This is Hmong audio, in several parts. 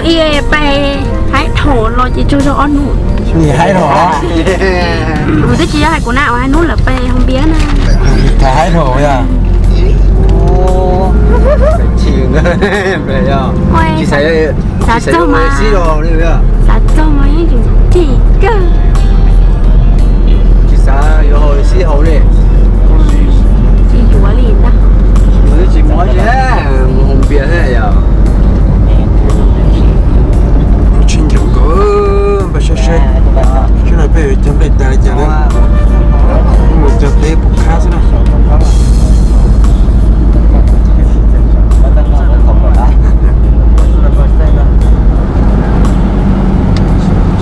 Ib pais haib dhau los ces tsaug zog ob hnub. Nim haib dhau. Kuv twb tsis yog hais kuv na, uas hais hnub lawm pais hoo npias na. Thaum haib dhau yog. Xav txog mas, xav txog mas yeej tseem chim kawg. Tsis xav yuav hau sib hau li. Tsis yuav li ntag. Tsis muab hoo npias thiab yog. Tsis ncaws nkaus, npaj saib seb, seb no peb yuav cog nplej tas li cas na. Mus cog teb puas khab xwb na.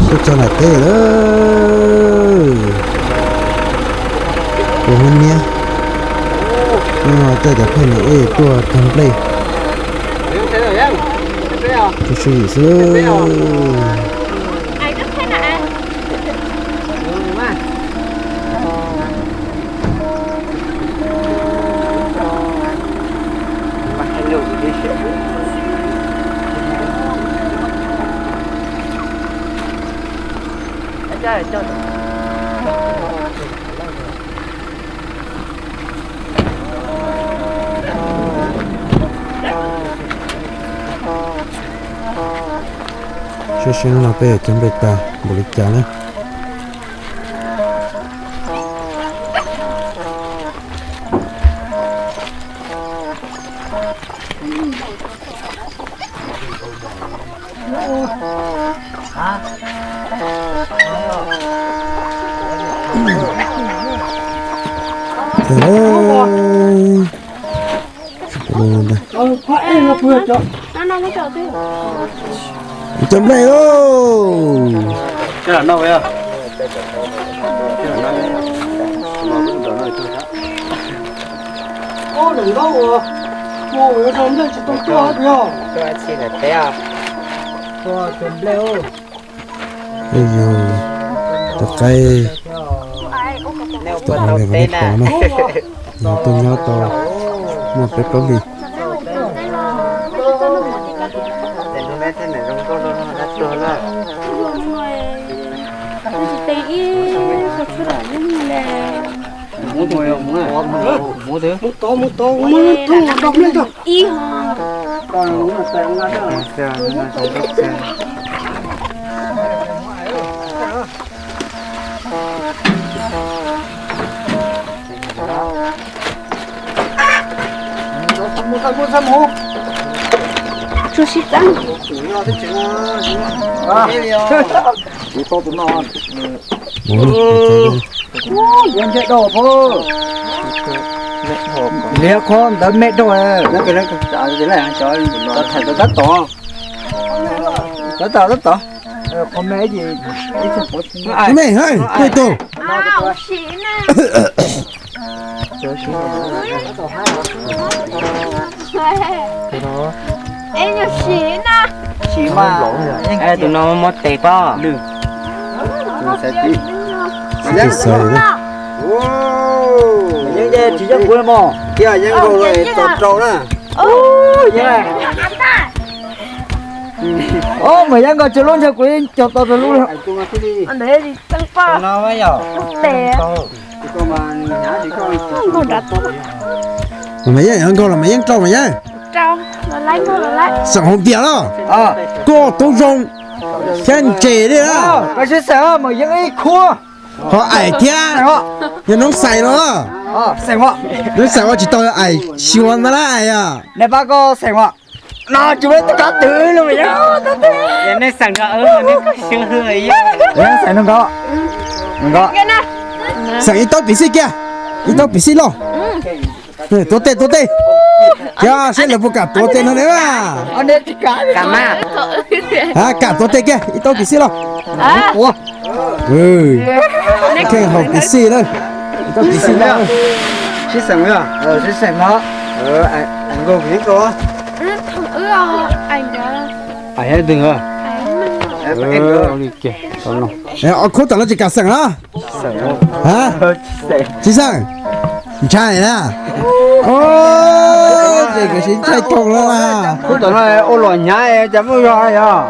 Tuaj txog nram teb lawm. Tus hmoob niab, hnub no coj cov phooj ywg tuaj cog nplej. Tus sib yim xwb. Saib seb hnub no peb yuav cog nplej tag npaum li cas na. Cog nplej lauj. Tus qaib tom no ne, pom nej pom na, yog tuaj nyob tau muaj peb plaub hlis. Tsuas sib txeeb. Mus, mus, mus. Ua nce dau phob. Liab qhov ntawd me dau. Tab tom, tab tom, tab tom. Qhov me, me, tus no muab tes pob. Yeej tsis yog kuv mog, tiag yeej nkaus los es tau rau na. Yeej, o, mas yeej nkaus tsis lub ntshe kuv yeej cog tau rau lub. Mas yeej nkaus los mas yeej rau mas yeej. Xeem hauv tias los, koj tub zoo thiab ntses li na. Ho aim thiab, yog noob xais los, noob xais ua tsis tau aim xyuas ntag lawm. Nej pab koj xeem os. No tsis muaj ib tug kab twg los mas yog. Nej xeem no, nej xeem no nkaus. Xeem ib taub piv xij kiag, ib taub piv xij loj. Tuav tej, tuav tej, thiab seb lawv puas kam tuav tej no na. Kam tuav tej kiag, ib taub piv xij loj. Kheej haus piv xij na, ib taub piv xij loj. Sib xeem, sib xeem no. Ob khub tom no tsis kam xeem na. Tsis xeem, ntshai na. Koj sib ntshai thoom lawm na. Ub, tom no ua luam hnyav cas muaj zog yog.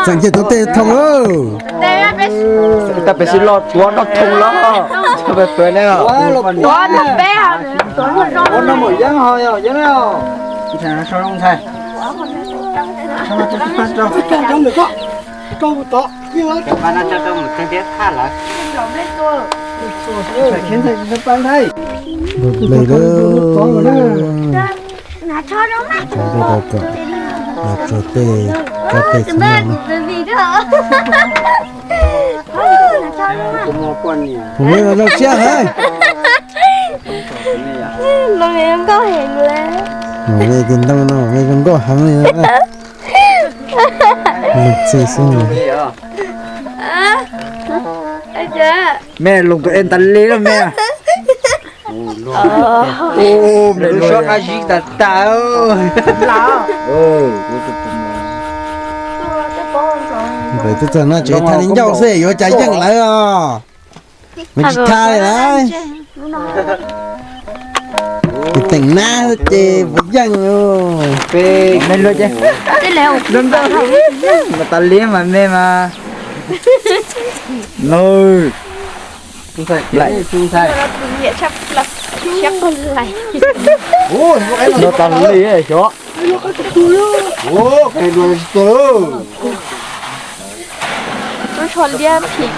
Txeem kiag tau tej thoom lawm. Tag pem sib los tuav noj thoom lawm. Tuav noj peb. Ua no mus yeeb ho yog yeeb. Nplej lawm. Tso nplej rau kom los txog tej kab tej txiv no. Tus me mas zoo siab heev. Tus ntoo no zoo nkauj heev li. Lug txij xwb. Me lug kom es tas li lawm me. Ub, me lub suab qab zib tas tas. Npawg twb txog no tseem thaj li ncauj xwb yuav cas yeej lawv os. Me tsis thaj li lawm. Ces teem nab ces puas yeej. Peb me luag ces mas tas li mas me mas. No. No tas li xyov. Lub tsho liab phim.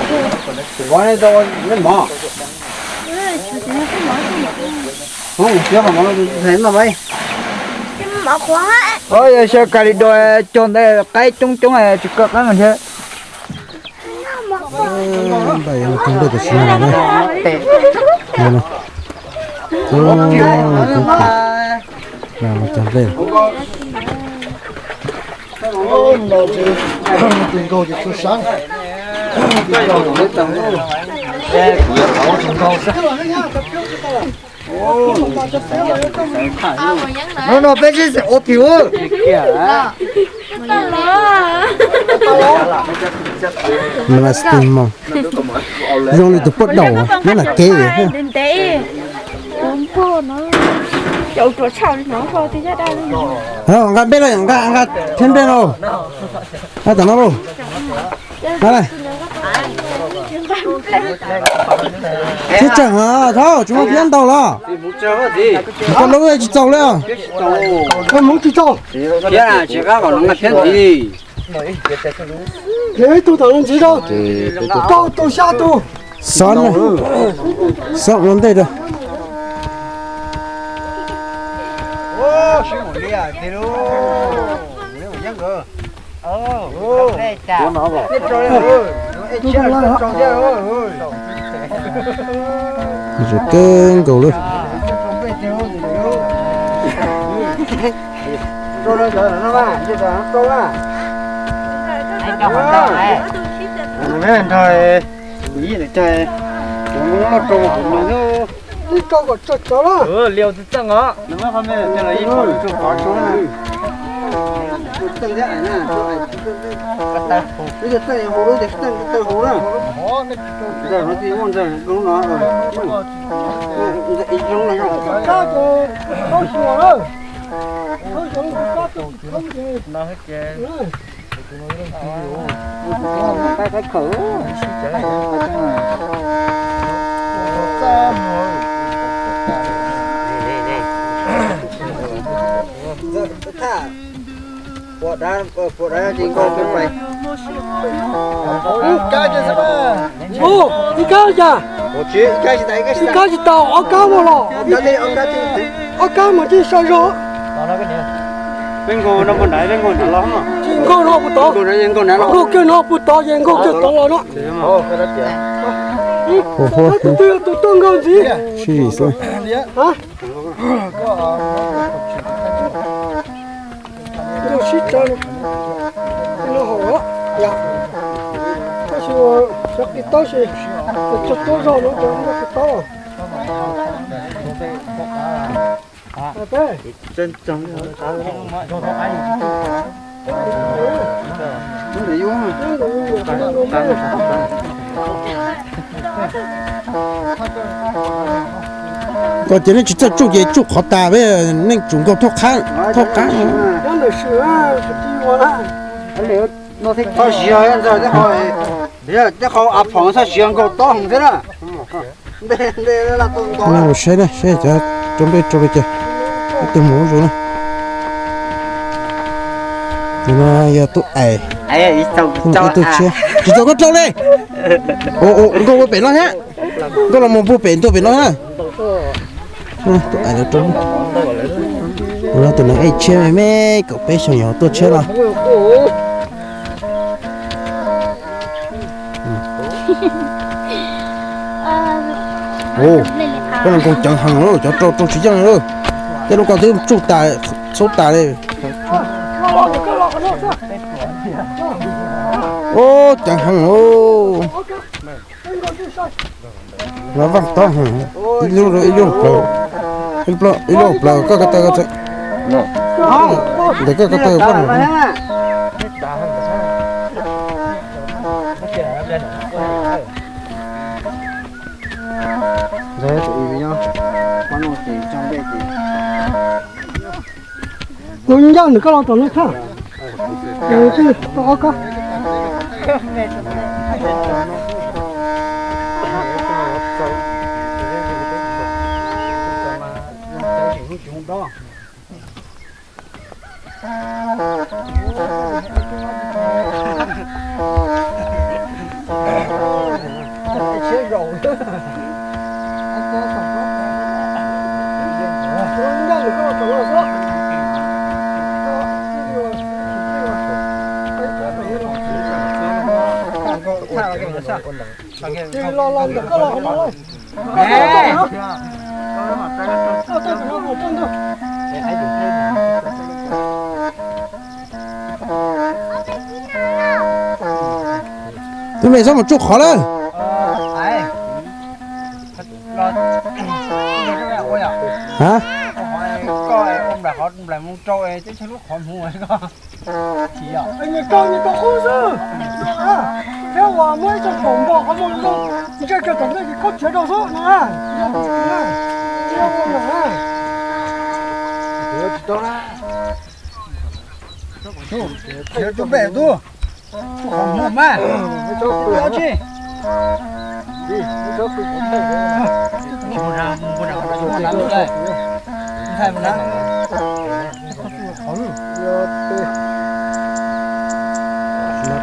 Yog xyaw Calydor cog ntawd qaib coob coob tsis koj qab mas thiab. No no peb sib xeem ua phim ua. Zoo li tus puab daum nyob nram kev. Nqa nplej los, nqa, nqa thiab nplej los. Nqa tom no lauj. Thiab tseem thaub tsis muaj thiab ntau los. Koj lub tsis txaus li. Koj hmoov tsis txaus. Tsis qab kom nqa thiab ntxiv. Ib tug tom no ntxiv rau. Rau tus xya tus. Xov, xov ua ntej rau. Zoo kawg nkaus li. Ib kab cas? Ib kab tsis tau, ob kab mus los. Ob kab mus tij sa zog. Nkaug no puas tod? Nkaug kiag no puas tod, ces nkaug kiag tod los no. Tus twg yog tus tuaj nkaug ntxiv? Nkaug sib tsav no haum, tab sis xyov qis taub ces, tsuag tsuag zog no ces nkaug qis taub. Koj tias nej tsis txawj tsuj ces tsuj qhov tas peb, nej tsum nkaug thauj qab, thauj qab. Tej qhov av phoom txhob siv nkaug tob heev thiab na. Saib na, saib cov rau nplej rau li cas, ib tug mus ua zoo na. Tus no yog tub ais, ib tug tshiab. Tsis txaus koj rau li. Nkauj ua pem no thiab. Nkauj los mus puag pem ntua pem no na. Tub ais rau. Tus no tus neeg ej tshiab me me kaum peb xyoo yog tuaj tshiab los. Koj los nkaug ceev heev lawm, cov rau rau tsis yeej lawm. Tej lub ko twb tsuj tas, txhub tas li. Ub, ceev heev lawm. Lawv vaj tob heev, ib lub ib lub plaws, ib lub plaws koj ko taw, ntawm koj ko taw vaj. Tus ncauj nws koj los tom no tshaj. Tus ob koj. Los los ntawm koj los hauv no lauj. Koj tuaj ntawm no mus tuaj ntawm. Tus me txhob mus tsuj qhov lawm. Ha? Nws rau nws rau qub xwb. Thiab uas muaj ib tug kaum npog qhov muag zoo, ntsej kiag tom ntej ces khaub khiav rau xwb no. Tsis tau na. Khiav rau pem tub. Qhov muag mas. Tsis.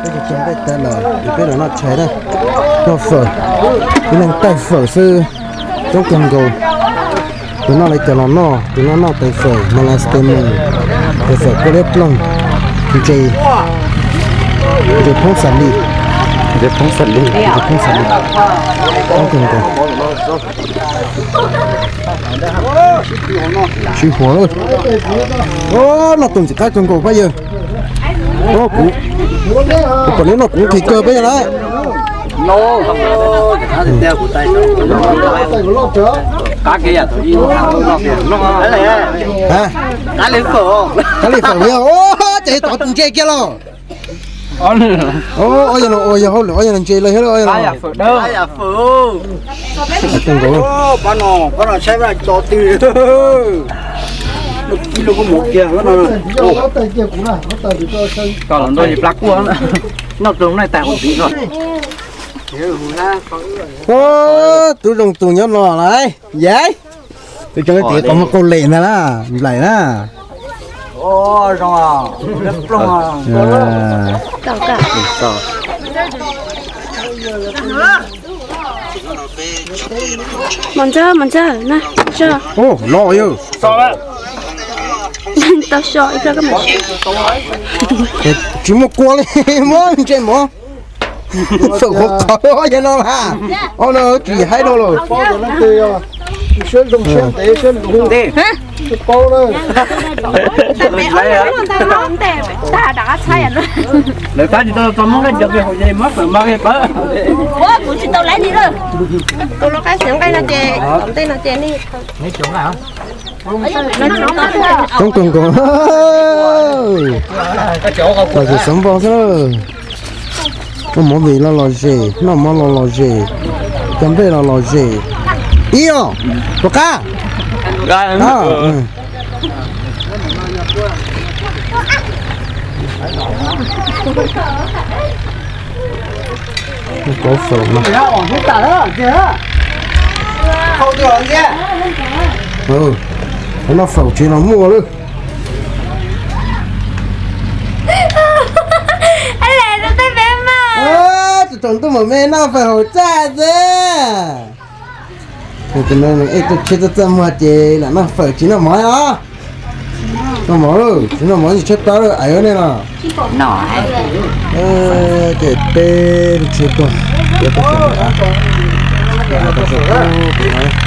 Peb cov npej tas lawm, peb los noj tshais na, noj fawm, ib leeg taij fawm xwb, coob kawg nkaus. Tus noj li cas los noj, tus noj noj tais fawm mas las tes mus, tais fawm kua liab ploog, ntses, ntses phoob xas lis, ntses phoob xas lis, ntses phoob xas lis, coob kawg nkaus. Sib huam lawm. Noj tus ntxim qab kawg nkaus pab yawg. Kuv, kuv kom neb noj kuv nqhis kawg peb yawg lawm. Qab li fawm yog, ces tov tus ntse kiag los. Ob yog, yog hauj lwm ob yog ntse lawm thiab. Pab no, pab no saib pab no tso twg. Ib lub kub mov kiag. Koj los nrog yus plab kuaj, noj rau noj tas hauv tiv no. Tub zoo tus nyob no lawm, yais. Tus cov tias qhov muag qau lem ntag na, nplaim na. Mos ntxawg, mos ntxawg na, so. Los yog. Tau so ib pliag koj mam. Tsis muaj kua li, muab ntse mov. Txaum qhov qhov yog no mas. Ob no tsis haib dhau lawm. Lawv tab tsis tau txog muab nqaij cov pem hauv ces muab fawm mas pawg. Kuv tsis tau laiv li lawm. Tus lub qab xeev nqaij no ces tom ntej no ces nej. Coob kawg nkaus. Tam sim xov npog xwb. Noj mov vim los lom zem, noj mov los lom zem, cov nplej los lom zem. Ib os, rov qab. Noj faus tsev no muaj lawm. Tus tsaus ntuj mas me noj faus haus txaj xwb. Tus no ej tuaj tsheb txaj txaj muag ces lam noj fawm tsis noj mov os. Noj mov lawm, tsis noj mov tsis tshaib plab lawm, ais nej los. Ces peb lub tsheb tuaj, peb tuaj xyuas,